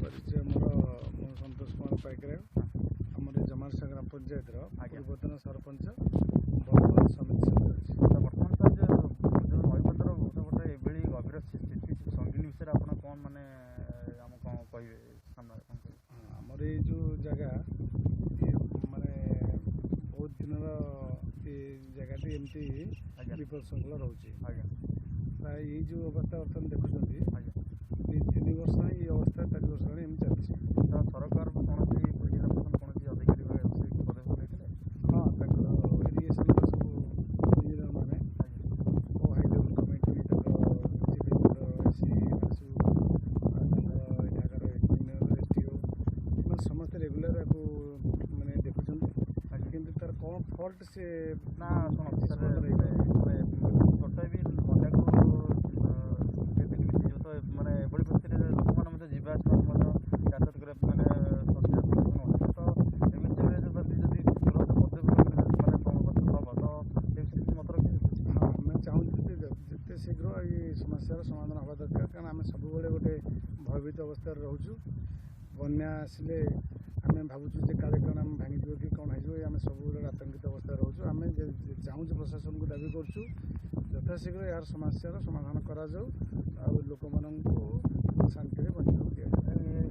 ପରିଚୟ ମୋର, ମୁଁ ସନ୍ତୋଷ କୁମାର ପାଇକରାୟ। ଆମର ଏ ଜମାରସା ଗ୍ରାମ ପଞ୍ଚାୟତର ପୂର୍ବତନ ସରପଞ୍ଚ, ବର୍ତ୍ତମାନ ସମିତି ସଭ୍ୟ ଅଛି। ତ ବର୍ତ୍ତମାନ ସାର୍, ଯେଉଁ ନଈବନ୍ଧର ଗୋଟେ ଗୋଟେ ଏଭଳି ଗଭୀର ସ୍ଥିତି ସଙ୍ଗୀନ ବିଷୟରେ ଆପଣ କ'ଣ ମାନେ ଆମ କ'ଣ କହିବେ, ସାମ୍ନାରେ କ'ଣ କହିବେ? ହଁ, ଆମର ଏଇ ଯେଉଁ ଜାଗା ଏ ମାନେ ବହୁତ ଦିନର ଏ ଜାଗାଟି ଏମିତି ବିପଦ ସଂକୁଳ ରହୁଛି। ପ୍ରାୟ ଏଇ ଯେଉଁ ଅବସ୍ଥା ବର୍ତ୍ତମାନ ଦେଖୁଛନ୍ତି, 2-3 ବର୍ଷ ହେଲାଣି ଏଇ ଅବସ୍ଥା, 4 ବର୍ଷ ହେଲାଣି ଏମିତି ଚାଲିଛି। ତ ସରକାର କୌଣସି, ପୁରୀ ଜିଲ୍ଲା ପ୍ରଶାସନ କୌଣସି ଅଧିକାରୀ ସେ ପଦକ୍ଷେପ ନେଇଥିଲେ? ହଁ, ତାଙ୍କର ଇରିଗେସନର ସବୁ ଇଞ୍ଜିନିୟର ମାନେ ଓ ହାଇ ଲେଭେଲ୍ କମିଟି, ତାଙ୍କର ଚିଫ୍ ଏସି ଏମାନେ ସବୁ, ତାଙ୍କର ଏଠାକାର ଇଞ୍ଜିନିୟର, SDO, ଏମାନେ ସମସ୍ତେ ରେଗୁଲାର ୟାକୁ ମାନେ ଦେଖୁଛନ୍ତି। କିନ୍ତୁ ତାର କ'ଣ ଫଲ୍ଟ ସେ ନା ଶୁଣନ୍ତୁ ସାର୍, ସମାଧାନ ହେଇପାରିବ। ମାନେ ଛୋଟ ବି ବନ୍ୟାକୁ କେତେ ମିଶିଯିବ। ତ ମାନେ ଏଭଳି ପରିସ୍ଥିତିରେ ଲୋକମାନେ ମଧ୍ୟ ଯିବା ଆସିବା ମଧ୍ୟ ଯାତାୟାତ କରିବା ମାନେ ଅସୁବିଧାର ସମ୍ମୁଖୀନ ହେଉଛନ୍ତି। ତ ଏମିତି ଯଦି ତୁରନ୍ତ ପଦକ୍ଷେପ ମାନେ ହେବ, ତ ଏ ସ୍ଥିତି ମତ ରଖିବେ? ହଁ, ଆମେ ଚାହୁଁଛୁ ଯେ ଯେତେ ଶୀଘ୍ର ଏଇ ସମସ୍ୟାର ସମାଧାନ ହେବା ଦରକାର, କାରଣ ଆମେ ସବୁବେଳେ ଗୋଟେ ଭୟଭୀତ ଅବସ୍ଥାରେ ରହୁଛୁ। ବନ୍ୟା ଆସିଲେ ଆମେ ଭାବୁଛୁ ଯେ କାଳେ କ'ଣ ଆମେ ଭାଙ୍ଗିଯିବ କି କ'ଣ ହେଇଯିବ। ଆମେ ସବୁବେଳେ ଆତଙ୍କିତ ଅବସ୍ଥାରେ ରହୁଛୁ। ଆମେ ଚାହୁଁଛୁ, ପ୍ରଶାସନକୁ ଦାବି କରୁଛୁ, ଯଥାଶୀଘ୍ର ଏହାର ସମସ୍ୟାର ସମାଧାନ କରାଯାଉ ଆଉ ଲୋକମାନଙ୍କୁ ଶାନ୍ତିରେ ବଞ୍ଚିବାକୁ ଦିଆଯାଉ।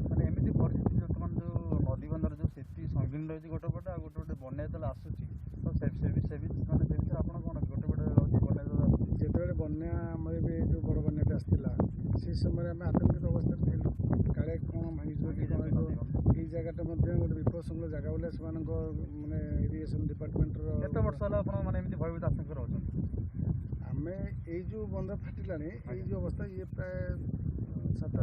ମାନେ ଏମିତି ପରିସ୍ଥିତି ବର୍ତ୍ତମାନ ଯେଉଁ ନଦୀ ବନ୍ଧର ଯେଉଁ ସ୍ଥିତି ସଙ୍ଗୀନ ରହିଛି ଗୋଟେ ପଟେ, ଆଉ ଗୋଟେ ଗୋଟେ ବନ୍ୟା ଯେତେବେଳେ ଆସୁଛି, ତ ସେ ମାନେ ସେ ବିଷୟରେ ଆପଣ କ'ଣ, ଗୋଟେ ପଟେ ରହୁଛି ବନ୍ୟା ଯେତେବେଳେ ଆସୁଛି? ଯେତେବେଳେ ବନ୍ୟା, ଆମର ଏବେ ଯେଉଁ ବଡ଼ ବନ୍ୟାଟି ଆସିଥିଲା, ସେ ସମୟରେ ଆମେ ଆତଙ୍କିତ ଅବସ୍ଥାରେ ଥିଲୁ, କାଳେ କ'ଣ ଭାଙ୍ଗିଯିବ କି କ'ଣ ହେଇଯିବ। ଏଇ ଜାଗାଟା ମଧ୍ୟ ଗୋଟେ ବିପଦ ସଂକୁଳ ଜାଗା ବୋଲି ସେମାନଙ୍କ ମାନେ ଇରିଗେସନ୍ ଡିପାର୍ଟମେଣ୍ଟର। କେତେ ବର୍ଷ ହେଲା ଆପଣ ମାନେ ଏମିତି ଭୟଭୀତ ଆଶଙ୍କା ରହୁଛନ୍ତି? ଆମେ ଏଇ ଯେଉଁ ବନ୍ଧ ଫାଟିଲାଣି, ଏଇ ଯେଉଁ ଅବସ୍ଥା, ଇଏ ପ୍ରାୟ 7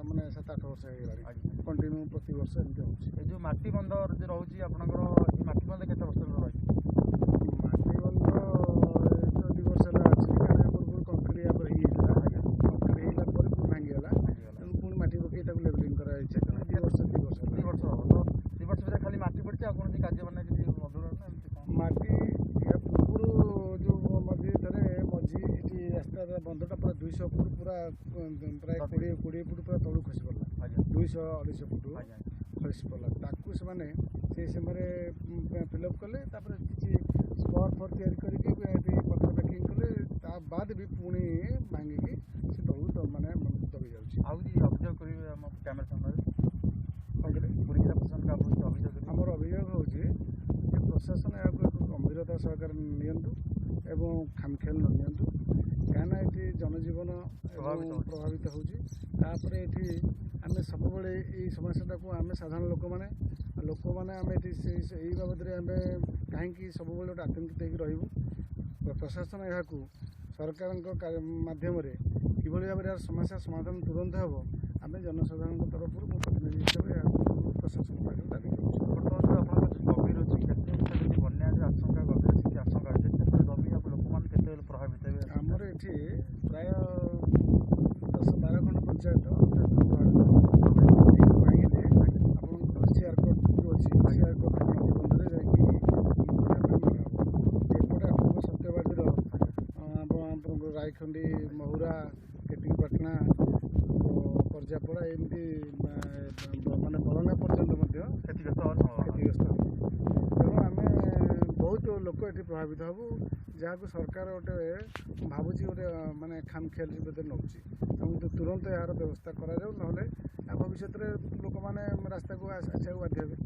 ମାନେ 7-8 ବର୍ଷ ହେଇଗଲାଣି। କଣ୍ଟିନ୍ୟୁ ପ୍ରତିବର୍ଷ ଏମିତି ହେଉଛି। ଏ ଯେଉଁ ମାଟି ବନ୍ଧ ଯେଉଁ ରହୁଛି ଆପଣଙ୍କର, ଏ ମାଟି ବନ୍ଧ କେତେ ବର୍ଷ ହେଲା ରହିଛି? ମାଟି ବନ୍ଧ ତ 2 ବର୍ଷ ହେଲା ଅଛି, କାରଣ ୟା ପୂର୍ବରୁ କଂକ୍ରିଟ୍ ୟା ପରେ ହେଇଯାଇଥିଲା। କଂକ୍ରିଟ୍ ହେଇଗଲା ପରେ ପୁଣି ଭାଙ୍ଗିଗଲା। ଭାଙ୍ଗିଗଲା। ତେଣୁ ପୁଣି ମାଟି ପକେଇ ତାକୁ ଲେଭେଲିଂ କରାଯାଇଛି। ତେଣୁ 2 ବର୍ଷ 2 ବର୍ଷ 2 ହେଲା। ବର୍ଷ ହେବ। ତ 2 ବର୍ଷ ଭିତରେ ଖାଲି ମାଟି ପଡ଼ିଛି, ଆଉ କୌଣସି କାର୍ଯ୍ୟ ମାନେ କିଛି ଅଧୁରା ନା ଏମିତି କ'ଣ? ମାଟି ଏହା ପୂର୍ବରୁ ଯେଉଁ ମଝି ଥରେ ମଝି ଏଠି ରାସ୍ତାର ବନ୍ଧଟା ପୁରା 200 ଫୁଟ ପୁରା, ପ୍ରାୟ 20 ଫୁଟ ପୁରା ତଳକୁ ଖସି ପଡ଼ିଲା। 200 250 ଫୁଟ ଖସି ପଡ଼ିଲା। ତାକୁ ସେମାନେ ସେଇ ସମୟରେ ଫିଲ୍ଅପ୍ କଲେ। ତାପରେ କିଛି ସ୍ପର୍ ଫର୍ ତିଆରି କରିକି ଏଠି ପଥର ପ୍ୟାକିଂ କଲେ। ତା ବାଦ ବି ପୁଣି ଭାଙ୍ଗିକି ସେ ତଳକୁ ମାନେ ଦବି ଯାଉଛି। ଆଉ କିଛି ଅଭିଯୋଗ କରିବେ ଆମ କ୍ୟାମେରା ସାମ୍ନାରେ? କ'ଣ କହିଲେ? ପୁରୀ ଜିଲ୍ଲା ପ୍ରଶାସନକୁ ଆପଣ କିଛି ଅଭିଯୋଗ କରିବେ? ଆମର ଅଭିଯୋଗ ହେଉଛି ଯେ ପ୍ରଶାସନ ଏହାକୁ ଏକ ଗମ୍ଭୀରତା ସହକାରେ ନିଅନ୍ତୁ ଏବଂ ଖାମଖିଆଲ ନ ନିଅନ୍ତୁ, କାହିଁକିନା ଏଠି ଜନଜୀବନ ଏବଂ ପ୍ରଭାବିତ ହେଉଛି। ପ୍ରଭାବିତ ହେଉଛି। ତାପରେ ଏଠି ଆମେ ସବୁବେଳେ ଏଇ ସମସ୍ୟାଟାକୁ, ଆମେ ସାଧାରଣ ଲୋକମାନେ ଆମେ ଏଠି ସେଇ ଏଇ ବାବଦରେ ଆମେ କାହିଁକି ସବୁବେଳେ ଗୋଟେ ଆତଙ୍କିତ ହେଇକି ରହିବୁ? ପ୍ରଶାସନ ଏହାକୁ ସରକାରଙ୍କ ମାଧ୍ୟମରେ କିଭଳି ଭାବରେ ଏହାର ସମସ୍ୟା ସମାଧାନ ତୁରନ୍ତ ହେବ, ଆମେ ଜନସାଧାରଣଙ୍କ ତରଫରୁ ମୁଁ ପ୍ରତିନିଧି ହିସାବରେ ଏହାକୁ ପ୍ରଶାସନ ପାଖରେ ଦାବି କରୁଛୁ। ବର୍ତ୍ତମାନ ଯେଉଁ ଆପଣଙ୍କ ଯେଉଁ ଜମି ରହୁଛି, କେତେ ଯଦି ବନ୍ୟା ଯେଉଁ ଆଶଙ୍କା, ଗଭୀର ସ୍ଥିତି ଆଶଙ୍କା ଅଛି, କେତେ ଜମି ଆଉ ଲୋକମାନେ କେତେ ପ୍ରଭାବିତ ହେବେ? ଆମର ଏଠି ପ୍ରାୟ 10-12 ଖଣ୍ଡ ପଞ୍ଚାୟତ ପ୍ରଭାବିତ। ଏଇଠୁ ଭାଙ୍ଗିଲେ ଆପଣଙ୍କର ସିଆରକୋଟ ଯେଉଁ ଅଛି, ସିଆରକୋଟ ନଦୀ ବନ୍ଧରେ ଯାଇକି ବନ୍ୟା ପାଇଁ ମାଡ଼ ହେବ। ଏପଟେ ଆପଣଙ୍କ ସତ୍ୟବାଦୀର ଆପଣଙ୍କର ରାଇଖଣ୍ଡି, ମହୁରା, କେଟିଂପାଟଣା, କର୍ଜାପଡ଼ା, ଏମିତି ମାନେ ବଳଙ୍ଗା ପର୍ଯ୍ୟନ୍ତ ମଧ୍ୟ କ୍ଷତିଗ୍ରସ୍ତ ହେବାର ସମ୍ଭାବନା। କ୍ଷତିଗ୍ରସ୍ତ ହେବ। ତେଣୁ ଆମେ ବହୁତ ଲୋକ ଏଠି ପ୍ରଭାବିତ ହେବୁ, ଯାହାକୁ ସରକାର ଗୋଟେ ଭାବୁଛି ଗୋଟେ ମାନେ ଖାମଖିଆଲି ଭିତରେ ନେଉଛି। ତେଣୁ ତୁରନ୍ତ ଏହାର ବ୍ୟବସ୍ଥା କରାଯାଉ, ନହେଲେ ଭବିଷ୍ୟତରେ ଲୋକମାନେ ରାସ୍ତାକୁ ଆସିବାକୁ ବାଧ୍ୟ ହେବେ।